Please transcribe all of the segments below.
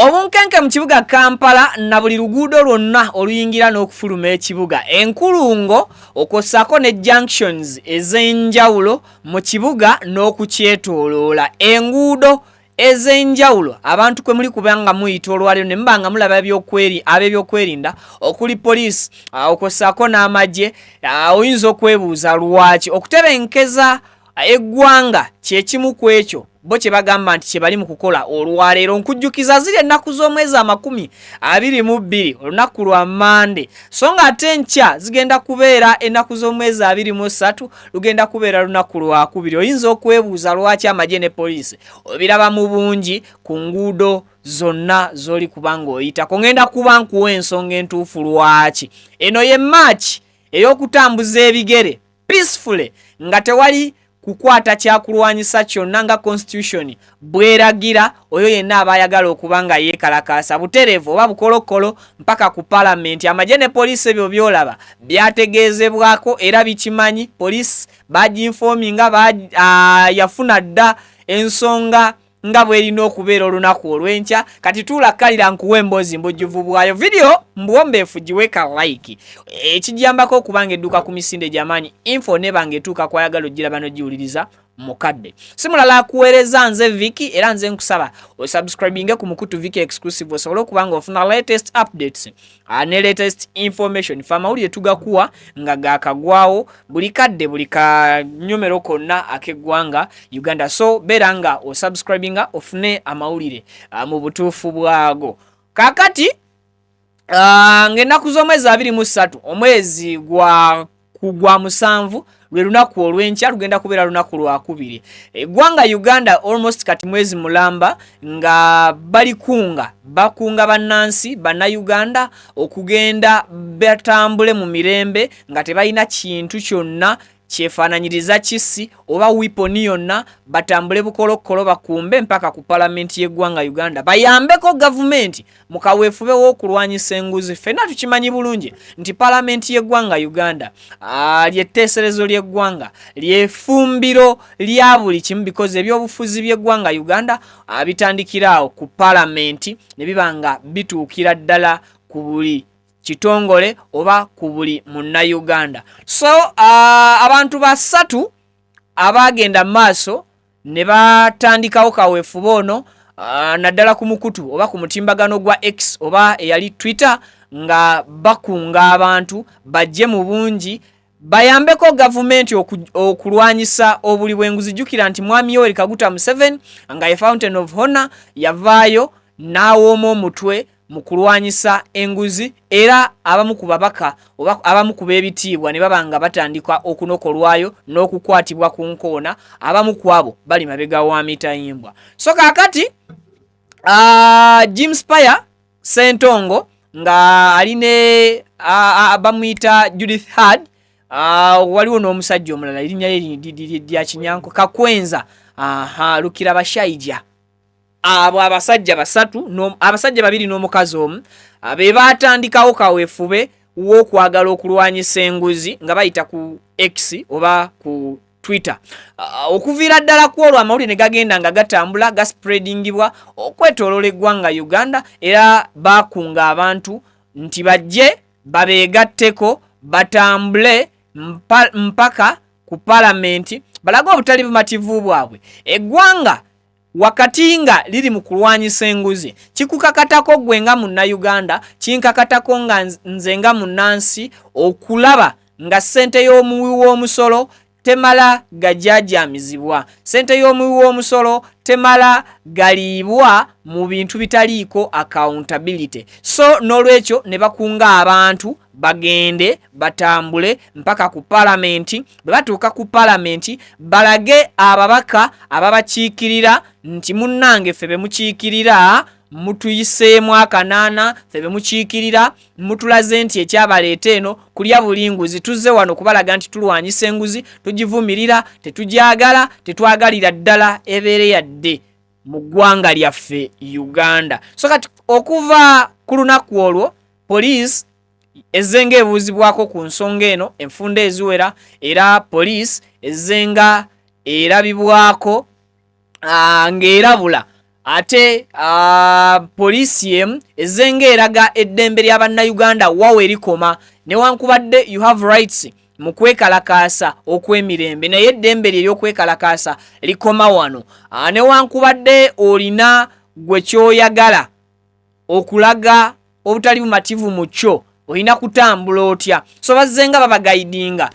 Obunkenke mu kibuga Kampala na buli luguudo lwonna oluyingira n'okufuluma ekibuga, enkulungo okwossaako ne junctions ez'enjawulo mu kibuga n'okukyetooloola, enguudo ez'enjawulo abantu kwe muli kuba nga muyita olwaleero ne muba nga mulaba ab'ebyokwerinda okuli poliisi okwossaako n'amagye, oyinza okwebuuza lwaki okutebenkeza eggwanga kyekimu ku ekyo bo kye bagamba nti kye bali mu kukola olwaleero. Nkujjukiza ziri ennaku z'omwezi 22, olunaku lwa Mande, so nga ate enkya zigenda kubeera ennaku z'omwezi 23, lugenda kubeera lunaku lwakubiri. Oyinza okwebuuza lwaki amagye ne poliisi obiraba mu bungi ku nguudo zonna z'oli kuba ng'oyitako. Ngenda kuba nkuwa ensonga entuufu lwaki. Eno ye March ey'okutambuza ebigere peacefully nga tewali kukwata kyakulwanyisa kyonna nga constitution bweragira. Oyo yenna aba ayagala okuba nga yeekalakaasa butereevu oba bukolokolo mpaka ku palamenti, amagye ne poliisi ebyo byolaba byategeezebwako era bikimanyi. Poliisi baginfominga, yafuna dda ensonga nga bw'erina okubeera olunaku olw'enkya. Kati tuula kkalira nkuwa emboozi mbujjuvu bwayo. Vidiyo mbuwombeefu, giweka like, ekijambako okuba nga edduka ku misinde gy'amaanyi, info neba nga etuuka kwayagala ogiraba n'ogiwuliriza mukadde. Si mulala akuweereza, nze Viki, era nze nkusaba osubscribinge ku mukutu Viki Exclusive osobole okuba nga ofuna latest updates ne latest information. Fe amawulire tugakuwa nga gakagwawo buli kadde, buli kanyomero konna ak'eggwanga Uganda. So beera nga osubscribinga ofune amawulire mu butuufu bwago. Kaakati ng'ennaku z'omwezi 23 omwezi gwa 7 lwe lunaku olw'enkya, lugenda kubeera lunaku lwakubiri. Eggwanga Uganda almost kati mwezi mulamba nga balikunga bakunga bannansi bannayuganda okugenda batambule mu mirembe nga tebalina kintu kyonna kyefaananyiriza kisi oba weapon yonna, batambule bukolokolo bakumbe mpaka ku palamenti y'eggwanga Uganda bayambeko gavumenti mu kaweefube w'okulwanyisa enguzi. Ffenna tukimanyi bulungi nti palamenti y'eggwanga Uganda lyetteeserezo ly'eggwanga, lyefumbiro lya buli kimu, because ebyobufuzi by'eggwanga Uganda bitandikira awo ku palamenti ne biba nga bituukira ddala ku buli kitongole oba ku buli munnayuganda. So abantu basatu abaagenda mu maaso ne batandikawo kaweefube ono, naddala ku mukutu oba ku mutimbagano gwa X oba eyali Twitter, nga bakunga abantu bajje mu bungi bayambeko gavumenti okulwanyisa obuli bw'enguzi. Jjukira nti Mwami Yoweri Kaguta Museveni, nga ye fountain of honor, yavaayo n'awooma omutwe mu kulwanyisa enguzi, era abamu ku babaka oba abamu ku b'ebitiibwa ne baba nga batandika okunokolwayo n'okukwatibwa ku nkoona. Abamu ku abo bali mabega wa mitayimbwa. So kaakati Jim Spire Sentongo nga ali ne bamuyita Judith Hard, waliwo n'omusajja omulala erinnya lye lya Kinyanko Kakwenza, aha, Lukira Bashaija. Abo abasajja basatu, abasajja babiri n'omukazi omu, be baatandikawo kaweefube w'okwagala okulwanyisa enguzi nga bayita ku X oba ku Twitter. Okuviira ddala ku olwo amawulire ne gagenda nga gatambula gaspreadingibwa okwetooloola eggwanga Uganda, era baakunga abantu nti bajje babeegatteko batambule mpaka ku palamenti balage obutali bumativu bwabwe. Eggwanga wakati nga liri mu kulwanyisa enguzi, kikukakatako ggwe nga munnayuganda, kinkakatako nga nze nga munnansi okulaba nga ssente y'omuwi w'omusolo temala gajaajaamizibwa, ssente y'omuwi w'omusolo temala galiibwa mu bintu bitaliiko accountability. So n'olwekyo ne bakunga abantu bagende batambule mpaka ku palamenti. Bwe batuuka ku palamenti balage ababaka ababakiikirira nti munnange, ffe be mukiikirira mutuyiseemu akanaana, ffe be mukiikirira mutulaze nti ekyabaleeta eno kulya buli nguzi, tuzze wano kubalaga nti tulwanyisa enguzi, tugivumirira, tetugyagala, tetwagalira ddala ebeere yadde mu ggwanga lyaffe Uganda. So kati okuva ku lunaku olwo poliisi ezzenga ebuuzibwako ku nsonga eno enfunda eziwera, era poliisi ezzenga erabibwako ng'erabula. Ate poliisi emu ezze ng'eraga eddembe lya Bannayuganda wa we likoma. Newankubadde you have rights mu kwekalakaasa okw'emirembe, naye eddembe lye ery'okwekalakaasa likoma wano. Newankubadde olina gwe ky'oyagala okulaga obutali bumativu mu kyo, olina kutambula otya? So bazze nga babagaidinga.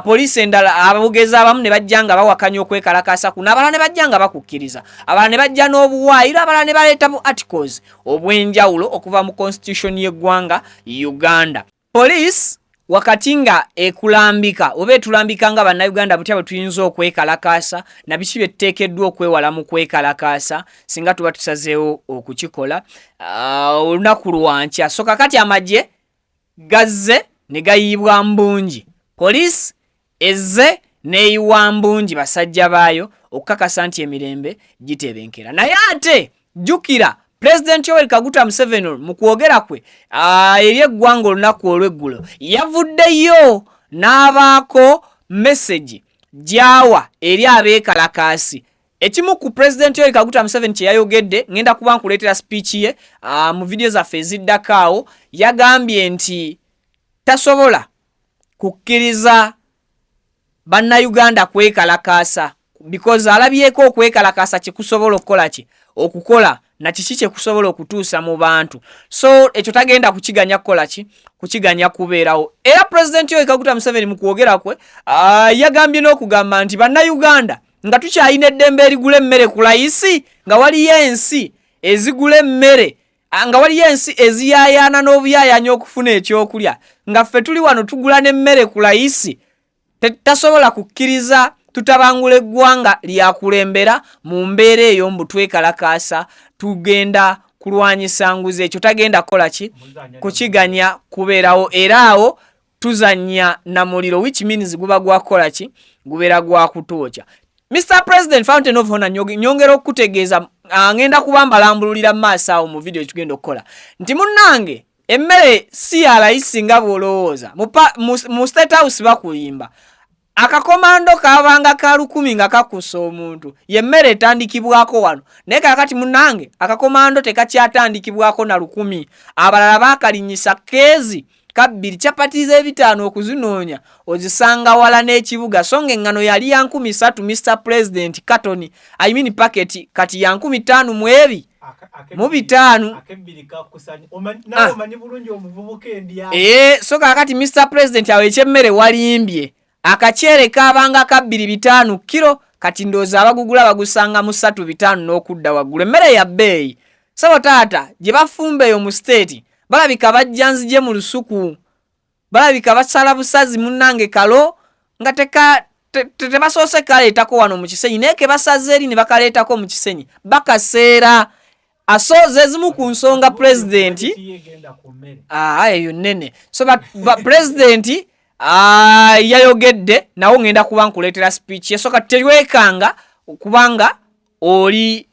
Poliisi endala, abogezi abamu ne bajja nga bawakanya okwekalakaasa kuno, abalala ne bajja nga bakukkiriza, abalala ne bajja n'obuwaayiro, abalala ne baleeta bu articles obw'enjawulo okuva mu constitution y'eggwanga Uganda. Poliisi wakati nga ekulambika oba etulambika nga Bannayuganda butya bwe tuyinza okwekalakaasa na biki bye tuteekeddwa okwewala mu kwekalakaasa singa tuba tusazeewo okukikola olunaku lwankya. So kakati amagye gazze ne gayiibwa mbungi, poliisi ezze n'eyiwa mbungi basajja baayo okukakasa nti emirembe gitebenkera. Naye ate jjukira Pulezidenti Yoweri Kaguta Museveni mu kwogera kwe eri eggwanga olunaku olw'eggulo yavuddeyo n'abaako mesegi gy'awa eri abeekalakaasi. Ekimu ku Pulezidenti Yoweri Kaguta Museveni kye yayogedde, ngenda kuba nkuleetera sipiiki ye mu vidiyo zaffe eziddako awo, yagambye nti tasobola kukkiriza Bannayuganda kwekalakaasa because alabyeko okwekalakaasa kye kusobola okukola ki okukola na kiki kye kusobola okutuusa mu bantu, so ekyo tagenda kukiganya kukola ki kukiganya kubeerawo. Era Pulezidenti Yoweri Kaguta Museveni mu kwogera kwe yagambye n'okugamba nti Bannayuganda nga tukyalina eddembe erigula emmere ku layisi, nga waliyo ensi ezigula emmere, nga waliyo ensi eziyaayaana n'obuyaayaanya okufuna ekyokulya, nga ffe tuli wano tugula n'emmere ku layisi, tasobola kukkiriza tutabangula eggwanga lyakulembera mu mbeera eyo mbu twekalakaasa tugenda kulwanyisa nguzi. Ekyo tagenda kukola ki kukiganya kubeerawo. Era awo tuzannya na muliro, which means guba gwakukola ki, gubeera gwakutwokya. Mr President, Fountain of Honor, nyongera okukutegeeza, ngenda kuba mbalambululira mu maaso awo mu video tugenda okukola, nti munnange emmere si ya layisi nga bw'olowooza. Mu State House bakulimba. Akakomando kabanga ka 1000 nga kakusa omuntu, yemmere etandikibwako wano. Naye kakati munnange akakomando tekakyatandikibwako na 1000, abalala baakalinyisa keezi kabbiri. Capati z'ebitaano okuzinoonya ozisanga wala n'ekibuga, so nga eŋŋano yali ya 3000, Mr President, katoni, I mean paketi, kati ya 5000 mu ebi mu bitaano. Ah. Ee, so kakati Mr President, awo ekyemmere walimbye. Akaceere kabanga ka 25 kiro, kati ndowooza abagugula bagusanga mu 35 n'okudda waggulu. Emmere ya bbeeyi, sabo taata. Gye bafumba eyo mu State balabika bajja nzije mu lusuku, balabika basala busazi munnange kalo nga teka tebasoose kaleetako wano mu Kisenyi, naye ke basaze eri ne bakaleetako mu Kisenyi bakaseera. Aso ze zimu ku nsonga pulezidenti eyo nnene. So pulezidenti yayogedde nawo, ngenda kuba nkuleetera speech ye. So kati tewekanga kubanga oli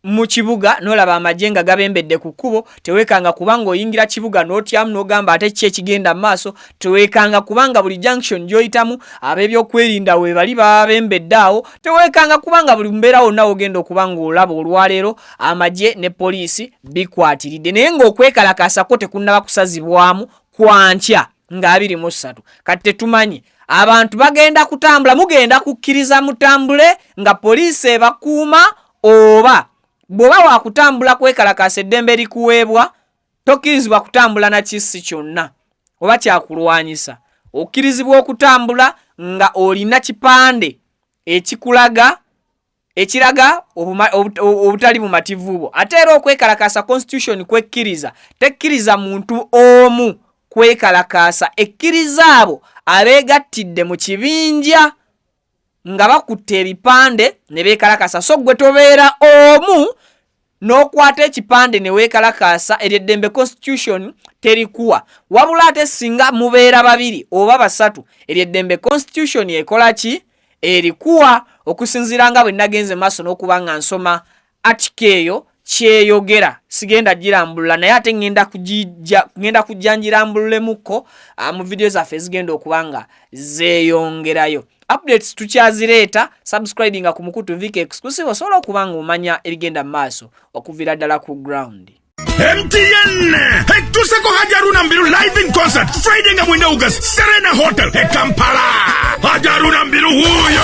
mu kibuga n'olaba amagye nga gabembedde ku kkubo, teweekanga kubanga oyingira kibuga n'otyamu n'ogamba ate ki ekigenda mu maaso, teweekanga kubanga buli junction gy'oyitamu ab'ebyokwerinda we bali babembedde awo, teweekanga kubanga buli mbeera wonna wogenda okuba ng'olaba olwaleero amagye ne poliisi bikwatiridde. Naye ng'okwekalakaasako tekunnaba kusazibwamu kwankya nga 23. Kati tetumanyi abantu bagenda kutambula, mugenda kukkiriza mutambule nga poliisi ebakuuma, oba bw'oba wakutambula kwekalakaasa eddembe likuweebwa, tokkirizibwa kutambula na kissi kyonna oba kyakulwanyisa. Okkirizibwa okutambula nga olina kipande ekikulaga ekiraga obutali bumativu bwo. Ate era okwekalakaasa constitution kwekkiriza, tekkiriza muntu omu kwekalakaasa, ekkiriza abo abeegattidde mu kibinja nga bakutte ebipande ne beekalakaasa. So gwe tobeera omu n'okwata ekipande ne weekalakaasa, eryo eddembe constitution terikuwa. Wabula ate singa mubeera babiri oba basatu, eryo eddembe constitution ekola ki, erikuwa, okusinziira nga bwe nagenze maaso n'okuba nga nsoma article eyo. Kyeyogera sigenda girambulula, naye ate ngenda kugijja, ngenda kujja ngirambululemuko mu vidiyo zaffe ezigenda okuba nga zeeyongerayo. Updates tukyazireeta. Subscribinga ku mukutu Vk Exclusive osobola okuba nga omanya ebigenda mu maaso okuviira ddala ku ground. MTN etuseko Haji Haruna Mbiru live in concert, Friday nga 9 August, Serena Hotel e Kampala. Haji Haruna Mbiru huyo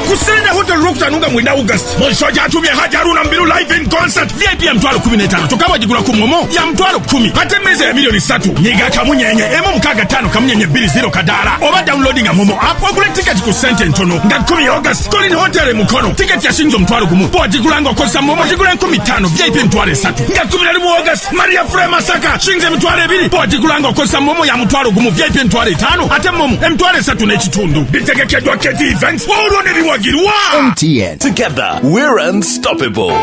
ku Serena Hotel Lwokutaano nga 9 August. Mushoja atumye Haji Haruna Mbiru live in concert. VIP ya 150,000, kyokka bagigula ku MoMo ya 10,000, ate emmeeza ya miliyoni 3. Nyiga kamunyenye 1 6 5 kamunyenye 2 0 kadaala oba downloadinga MoMo app ogule tiketi ku ssente entono. Nga 10 August, Colin Hotel e Mukono, tiketi yasinze 10,000. Bw'ogigula ng'okozesa MoMo ogigula 5,000, VIP 30,000. Nga 11 August, Maria Frema Masaka shinze 20,000. Bw'ogigula ng'okozesa MoMo ya 10,000, VIP 50,000, ate MoMo 35,000. Bitegekeddwa Keti Events, olwo ne biwagirwa MTN. Together, we're unstoppable.